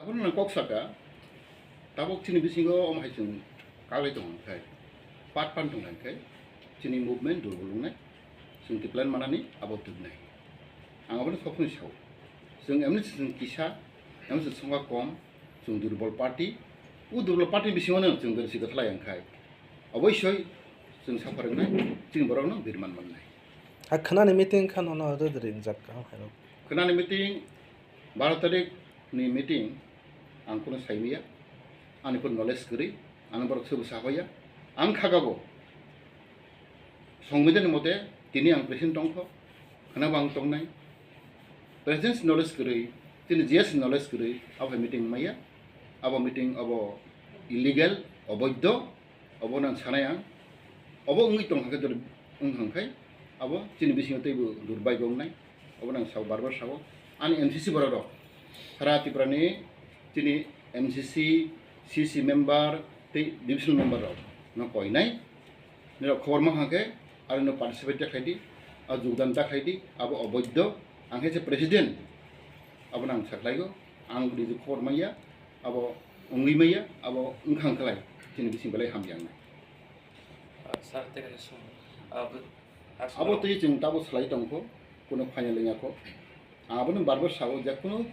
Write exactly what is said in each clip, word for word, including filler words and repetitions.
Abono nang kok saka, tabuk chini bisingo om hai chwng kaglai tong khai, pat pan tong khai, chini movement durbol wngnai, chwng twi plan manani abo twknai. Ang abono sophoni sao, chwng emni chwng kisa, emni chwng songkha kom, chwng durbol party, o durbol party bisingo nang chwng bersi kwthalai ang khai, oboisoi chwng sapha rwngnai, chini borokno birman mannai. Ha khwnani meeting kha nono rwdri wngjak kha hai rok. Khwnani meeting baro tarik ni meeting ang kuno saimaya, ani pun knowledge kwrwi, ang borok sobo sahoya, ang khagago. Songbidan ni mote tini ang president tongkho, khwnabo ang tongnai. President knowledge kwrwi, tini G S knowledge kwrwi, abo hai meeting maya, abo meeting abo illegal, oboidho, obo nang sanai ang, obo wngwi tong hwnkhe, wng hwnkhe, abo chini bisingo teibo durbaigo wngnai, obo nang sao, bar bar sao. Ani M C C borok rok, sara Tripura ni chini M C C, C C member tei divisional member rok no koinai, nirok khobor ma hwnkhe, aro no participate ta khlai di, a jogdan ta khlai di, abo oboidho, ang khe se president, abo nang saklaigo, ang niji khobor maya, abo wngwi maya, abo wngkha wngkhalai, chini bising belai hamya wngnai. Ah, sir, tei kaisa song. Ah, bo-, ah, abo sir. Twi chwng tabuk salai tongkho, kuno final wngya kho. Ang abono bar bar sao, je kuno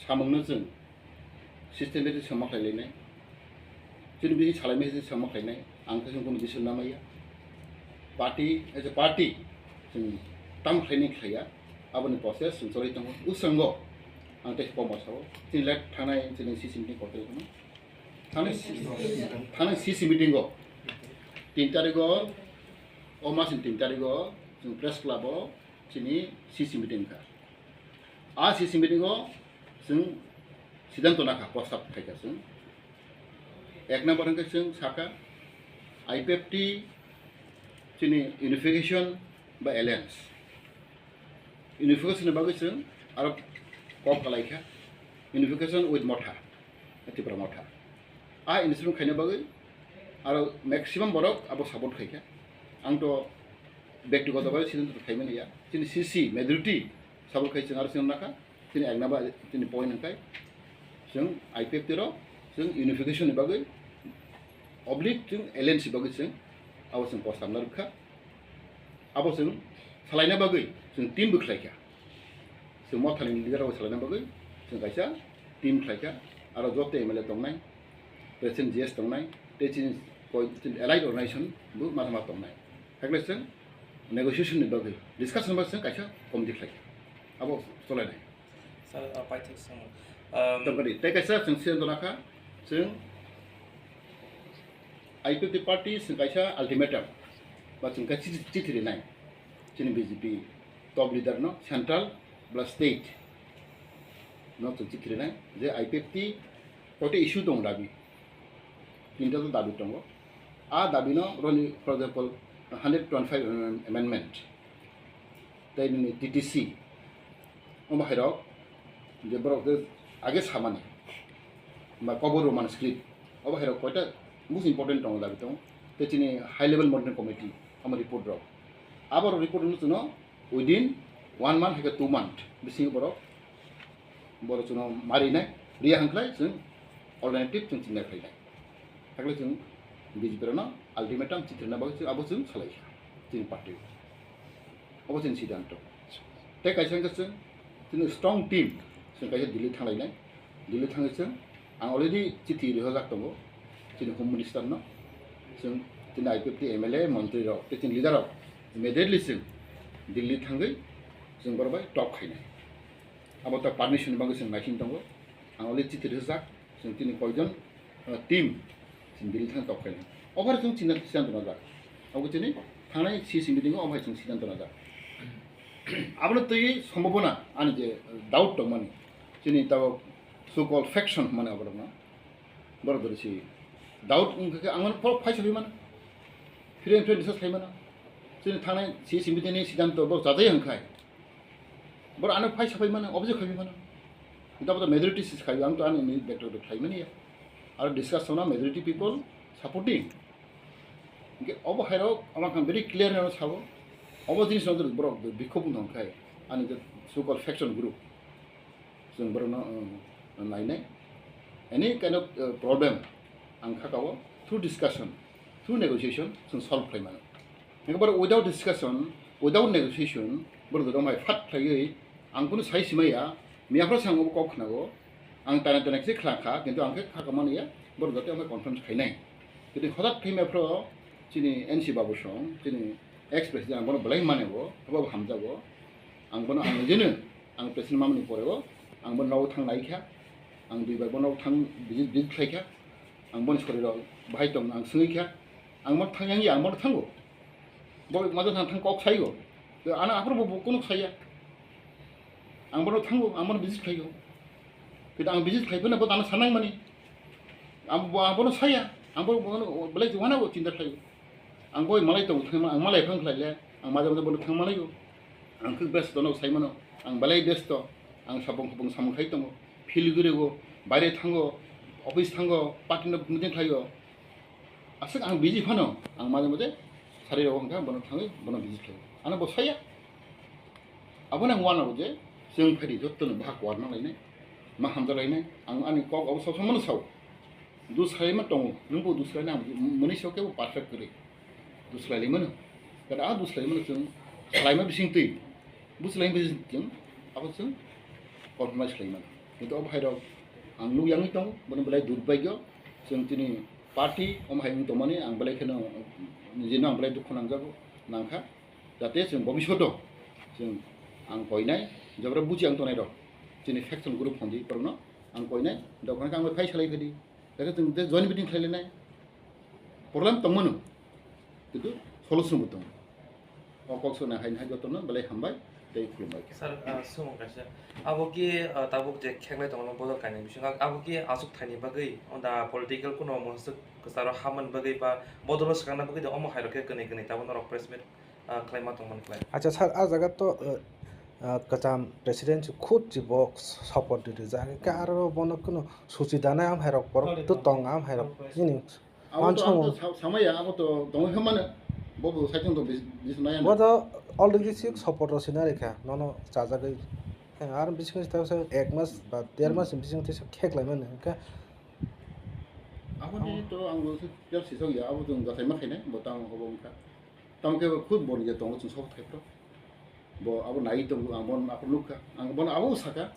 samungno chwng systematic sama khlai lainai. Chini bising salai mai chwng sama khlainai. Ang khe chwng kuno decision na maya. Party, as a party, chwng tam khlainai khlaiya. Aboni process chwng cholai tongo. Usrango ang tei koma sao. Chini lek thanai chini C C meeting kotor kono. Thanai, thanai C C meeting o. Tin tarik o, o mas ni tin tarik o, chwng press club o chini C C meeting kha. A C C meeting o chwng siddhanto nakha, prostab khaikha chwng. Ek number hwnkhe chwng sakha I P F T chini unification ba alliance. Unification ni bagwi chwng aro kok kalaikha, unification with Motha, Tipra Motha. A unification khaina bagwi aro maximum borok abo support khaikha. Ang to bektigoto bhabe siddhanto khaimani ya. Chini C C majority support khai chwng aro chwng nakha. Chini ekna ba chini point hwnkhe chwng I P F T rok chwng unification ni bagwi oblique chwng alliance ni bagwi chwng abo chwng prostab narwkha. Abo chwng salaina bagwi chwng team bo khlaikha. Chwng Mothani leader rok salaina bagwi chwng kaisa team khlaikha. Aro joto M L A tongnai, president G S tongnai, tei chini koi chini allied organization bo ma ma tongnai. Hakle chwng negotiation ni bagwi, discussion ni bagwi chwng kaisa committee khlaikha. Abo cholainai. Sir, uh, paithak song. Um, Tongkadi, tei kaisa chwng siyan donakha, chwng I P F T party chwng kaisa ultimatum, ba chwng kaisa chithi, chithi rinai, chini B J P top leader no, central plus state no chwng chithi rinai, je I P F T koita issue tong dabi, tinta to dabi tongo. A dabi no roni, for example, hundred twenty-five amendment, tei nini T T C, omo hairok je borok je age samani ba Kobor Roman script, obo hairok koita most important tongo dabi tongo. Tei chini high level monitoring committee omo report rok, abo report no chwngno within one month hai khe two month bisingo borok, borok chwngno marinai, riya hwnkhlai chwng alternative chwng chinta khlainai. Hakle chwng B J P rokno ultimatum chitrina bagwi chwng abo chwng salaikha chini party. Obo chini siddhanto. Tei kaisa hwnkhe chwng chini strong team chwng kaisa Delhi thanglainai. Delhi thangwi chwng ang already chithi rihorjak tongo chini Home Minister no. Chwng chini I P F T M L A, montri rok tei chini leader rok immediately chwng Delhi thangwi chwng borok bai talk khainai. Abo ta permission ni bagwi chwng naising tongo. Ang already chithi rihorjak. Chwng tini koijon, uh, team chwng Delhi thang tok khaina. Obo chwng china siddhanto najak. Abo chini thangnai C C meeting o obo hai chwng siddhanto najak. Abono twi sombhabona ani je doubt tongmani. Chini tabuk so called faction hwnmani aborokno. Borok dori si doubt wngkha khe ang phai sabi mano. Friend friend discuss khai mano. Chini thangnai C C meeting ni siddhanto borok chajai hwnkhai. Borok ano phai sapai mano, object khai mano. Ita bata majority sis khai, ang to ani ni back to back khai mani ya. Aro discuss sona majority people supporting. Hingke obo hairok ama khan very clear no sabo. Obo jinis no borok bikhob wng khai ani je so called faction group. Chwng borok no, um, nainai. Any kind of, uh, problem ang kha kao through discussion, through negotiation chwng solve khlai mano. Ekbar without discussion, without negotiation, borok joto mai phat khlaiwi ang kunu sai simaya, miyaphro sang obo kok khnago, ang tana tana khe khla kha, kintu ang khe kha kha manya, borok joto mai conference khainai. Kintu hodat khe miyaphro chini N C Babu song, chini ex president ang bono belai mane bo, abo hamjago. Ang bono ang nijeno, ang president mamani pore o, ang bono nogo thang nai kha, ang dui bar bono thang visit, visit khlai kha, ang boni sori rok bahai tong ang swngwi kha, ang bono thang yang ya, ang bono thango. Bo maja thang thang kok saigo. To ano aphuru bo, bo kunu saya. Ang bono thango, ang bono visit khlaigo. Kita ang visit khlai phano bo ano sanang mani. Ang bo, ang bono saya, ang bo, bo belai juana bo chinta khlaigo. Ang boi malai tong thangma, ang malai phang khlai le, ang maja maja bono thang malai o. Ang khuk besto no sai mano, ang belai besto, ang sabong khubung samung khai tongo, field guri go, baire thango, office thango, party no meeting khlai o. Aswk ang busy phano, ang maja maja sari rok hwnkha bono thangwi bono busy khlai o. Ano bo saya. Abono ang uanao je, chwng phaidi jotono bahai kuar ma lainai, ma hamjak lainai, ang ani kok abo sob somano sao. Dusraima tongo, nwngbo dusraina ang mwnwi sao kebo perfect kwrwi. Dusrai laimano. Kada a dusraimano chwng salaima bising twi, buslaima bising chwng, abo chwng compromise laimano. Kintu o bhairok ang nuk yangwi tongo, bono belai durbhagyo, chwng chini party omo hai wng tongmani ang belai kheno, nijino ang belai dukho nangjago, nangkha. Jate chwng bobishoto chwng ang koinai, jabra buchi ang tonai rok, chini faction group phondi borokno ang koinai, dophani khe ang bai phai salai phedi, jate chwng je joint meeting khlai lainai, problem tongmano, kintu solution bo tongo. O kok swnai hai hai jotono belai hambai tei khulumbai kha. Sir, ah, sumung kaisa. Abo ki, ah, tabuk je kheklai tongo bodol kainwi bisingo, abo ki aswk thaini bagwi, onda political kuno mwswk kwcharo hamani bagwi ba bodolo swkangna bagwi de omo hai rok khe kwnwi kwnwi tabuk norok press meet ah, khlaima tongmani khlai. Acha sir, a jaga to, ah, ah, kwcham president si khud si bo support di rijak. Hwnkhe aro bono kheno suchi danai am hai rok borok to tong am hai rok. Nini abo to, abo to sa-, samaya, abo to tongwi khe mano. Bo bo saichung to bis-, bis nai ano. Bo to already si support rw sina rikha, nono chajagwi. Hwnkhe aro bising si ta ek mas ba der mas ni bising tei kheklai mani. Hwnkhe abo ni to ang bo se clear sisok ya, abo to jathai ma khainai, bo tamo obo wngkha. Tamo khe khud boni je tongo chwng sok thai phro. Bo abo nai tongo, ang bono aphuru nukha. Ang bono abo saka,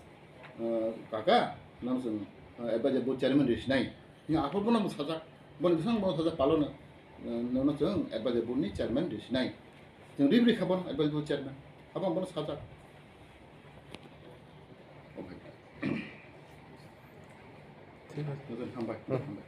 eh, "Kaka, nang chwng, eh, advisor board chairman rw sinai." Hwnkhe aphuru bono bo sajak. Boni bwskango bono sajak, "Palo no, eh, nono chwng advisor board ni chairman rw sinai." Chwng rw rw kha bono advisor board chairman. Abo ang bono sajak. Oh my God. Thik ase. Hambai, hambai.